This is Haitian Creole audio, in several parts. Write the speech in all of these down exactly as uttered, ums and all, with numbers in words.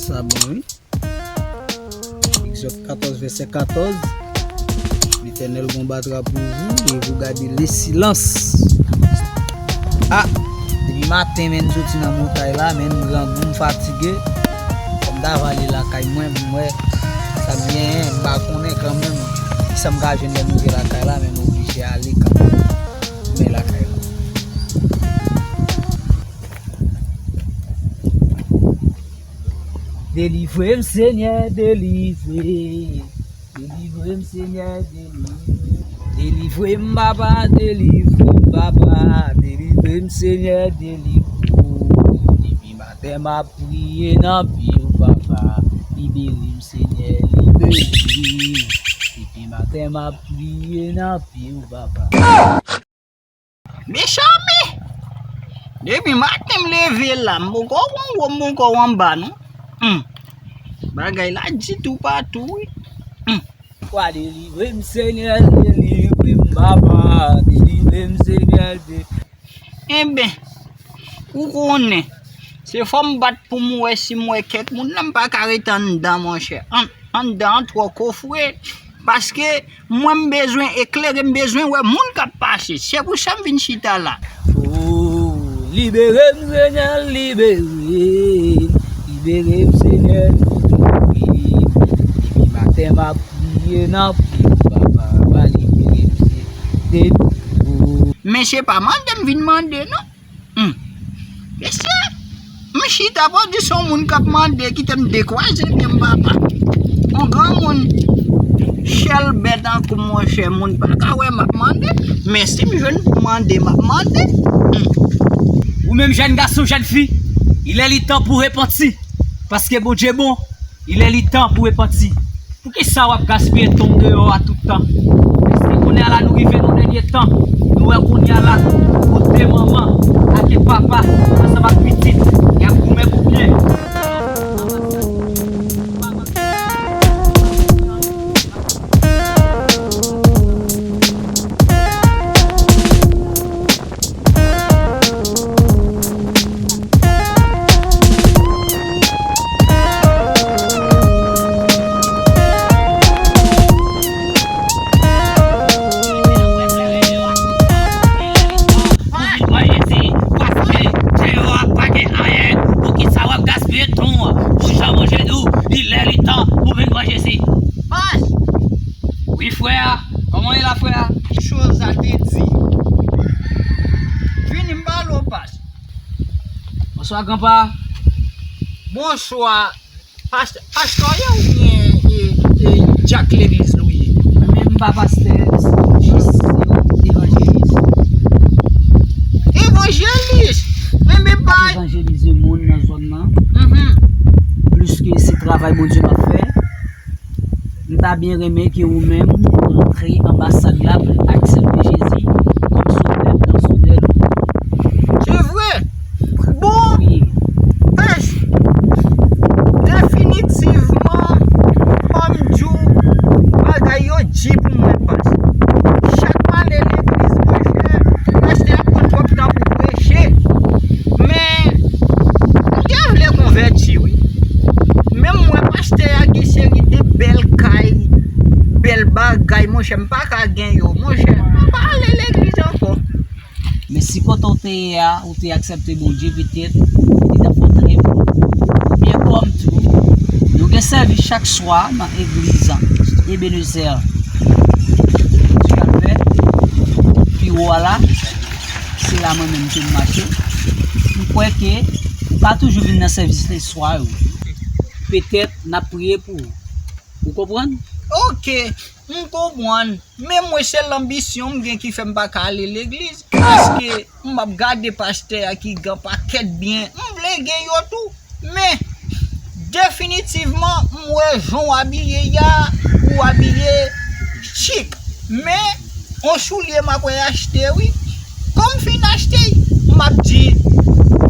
Sa bon, wi. Egzòd katòz, vèsè katòz. Letènèl gon batra pou vou, e vou gade le silans. Ah, depi maten, men, m soti nan montay la, men, m grangou, m fatige. Fò m ta vale lakay mwen, pou m wè sa m genyen, m pa konnen kanmenm. Kisa m ka jwenn lè m rive lakay la, men m oblije ale kanmenm. Men lakay la. Delivre m, Senyè, delivre. Delivre m, Senyè, delivre. Delivre m, Papa, delivre m, Papa. Delivre m, Senyè, delivre. Depi maten m ap priye nan pye w, Papa. Libere m, Senyè, libere. Depi maten m ap priye nan pye w, Papa. Mechame! Depi maten m leve la, m poko wè anwo, m poko wè anba, non. Hmm. Bagay la di toupatou, wi. Hmm. Wa delivre m, Senyè, delivre m, Papa. Delivre m, Senyè, de... Enben, ou konnen, se fò m bat pou m wè si m wè kèk moun la, m pa ka rete anndan, monchè. An, anndan an twò kofre. Paske mwen, m bezwen eklere, m bezwen wè moun k ap pase. Se pou sa m vin chita la. Oh, libere m, Senyè, libere. Libere m, Senyè, libere. Depi maten m ap priye nan pye w, Papa, libere m, Senyè. Men se pa mande m vin mande, non. Hmm. Mesye, m chita pou di se yon moun k ap mande, kite m dekwaze pye m, papa. Yon granmoun chèlbè tankou m, monchè, moun pa ka wè m ap mande, men si m jwenn pou mande, m ap mande. Hmm. Ou menm jèn gason, jèn fi, il est le temps pou repanti, paske Bondye bon. Il est le temps pou repanti. Poukisa w ap gaspiye tan w deyò a tout tan? Èske kounye a la nou rive nan dènye tan? Nou wè kounye a la, kote manman ak papa ansanm ak pitit y ap goumen pou byen. Pou vin wè Jezi, paske deyò a pa gen anyen. Poukisa w ap gaspiye tan w pou jan manje nou? Il est le temps pou vin wè Jezi. Pas! Wi, frè a. Kòman w ye la, frè a? Choz a te di. Vini m pale w, pas. Bonswa, granpa. Bonswa. Pastè, pastè w ye oubyen, e, e, dyak legliz nou ye? Mwen menm m pa pastè, jis yon evanjelis. Evanjelis? Men, men pa evanjelize moun nan zòn nan. Mhm. Plis ke se travay Bondye m ap fè. M ta byen renmen ke ou menm ou rantre anbasad la pou aksepte Jezi kòm sovè pèsonèl ou. Se vre? Bon, wi. Pès, definitivman, fò m di w, bagay yo di pou mwen, pas. Chak m ale legliz, monchè, pastè a pran twòp tan pou preche. Men, m te vle konvèti, wi. Men m wè pastè a gen seri de bèl kay, bèl bagay, monchè, m pa ka gen yo, monchè. M pa ale legliz ankò. Men si kote w te ye a, ou te aksepte Bondye, petèt, li t ap fè w trè byen. Oubyen kòm tou, nou gen sèvis chak swa nan egliz Ebenezer. Ti Kalvè, pi wo a la, se la mwen menm ke m mache. M kwè ke ou pa toujou vin nan sèvis leswa yo. Petèt, n ap priye pou ou. Ou konprann? Ok, m konprann. Men mwen, se lanbisyon m gen ki fè m pa ka ale legliz. Paske m ap gade pastè a ki gen pakèt byen. M vle gen yo tou. Men, definitivman, m wè jan w abiye a, ou abiye chik. Men, yon soulye m ap wè achte, wi. Kòm m fin achte, m ap di,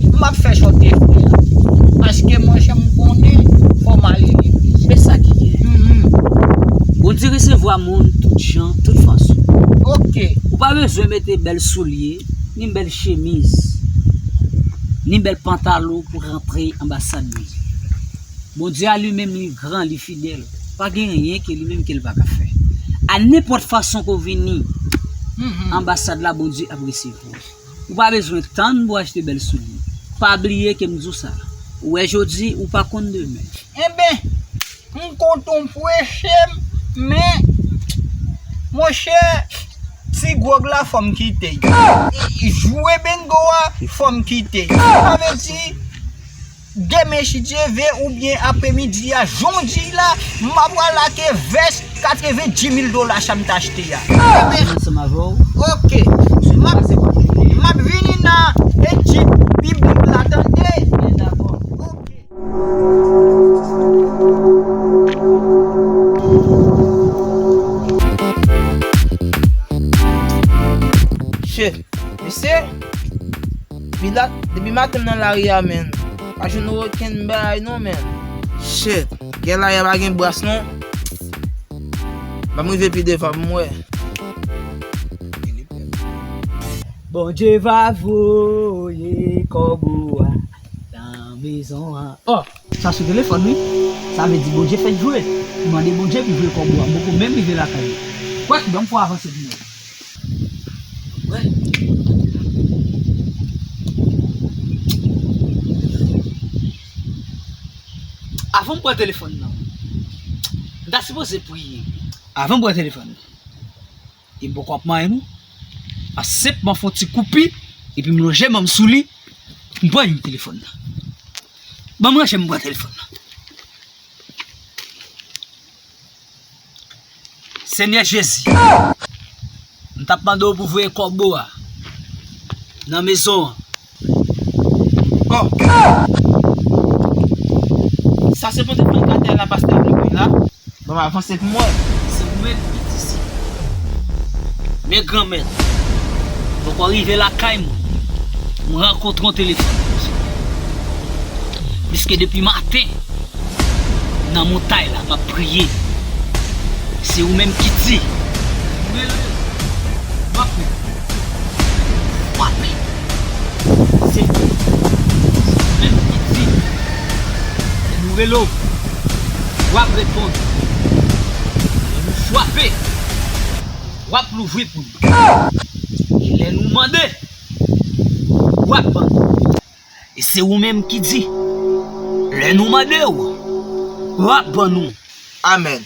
m ap fè sòti frè a. Paske, monchè, m konnen fò m ale legliz. Se sa ki gen. Mhm. Bondye resevwa moun tout jan, tout fason. Ok. Ou pa bezwen mete bèl soulye, ni bèl chemiz, ni bèl pantalon pou rantre anbasad li. Bondye a li menm, li gran, li fidèl. Pa gen anyen ke li menm ke l pa ka fè. A nenpòt fason ke w vini, anbasad la, Bondye ap resevwa w. Ou pa bezwen tann pou w achte bèl soulye. Pa bliye ke m di w sa. Ou wè jodi, ou pa konn demen. Enben, m kontan w preche m, men, monchè, ti gwòg la, fò m kite l. Jwe bengo a, fò m kite l. Sa vle di, demen, si Dye ve, oubyen apremidi a, jodi la, m ap pral achte vès katrevendimil dola sa m t achte a. Ansanm avè w. Ok. M ap, m ap vini nan etid biblik la, tande. Ok. Shit, mesye, depi la, depi maten m nan lari a, menn. Pa jwenn okenn bagay non, menn. Shit, gen lari a pa gen bras non. Ban m rive pi devan pou m wè. Bondye va voye kòbo a nan mezon an. Oh, sa sou telefòn wi. Sa vle di Bondye fèk jwe. M mande Bondye pou jwe kòbo a. M poko menm rive lakay. Wè, kidonk fò avanse pou mwen. Wè. Avan m pran telefòn nan, m ta sipoze priye. Avan m pran telefòn nan. E m poko ap manyen non. A senpman fè yon ti koupi, epi m lonje men m sou li, m pran liy telefòn nan. Ban m ranje m pran telefòn nan. Senyè Jezi, m t ap mande w pou voye kòbo a nan mezon an. Oh! Sa se pote fè gate la pastè ap louvri la. Bon, avanse pou mwen. Se ou menm ki di sa. Men granmèt, m poko rive lakay mwen, m rankontre yon telefòn. Pliske depi maten, nan montay la, m ap priye. Se ou menm ki di, rele, frape, frape. Se ou menm ki di, lè nou rele w, w ap reponn. Lè nou frape, w ap louvri pou nou. E lè nou mande, w ap ban nou. E se ou menm ki di, lè nou mande w, w ap ban nou. Amèn.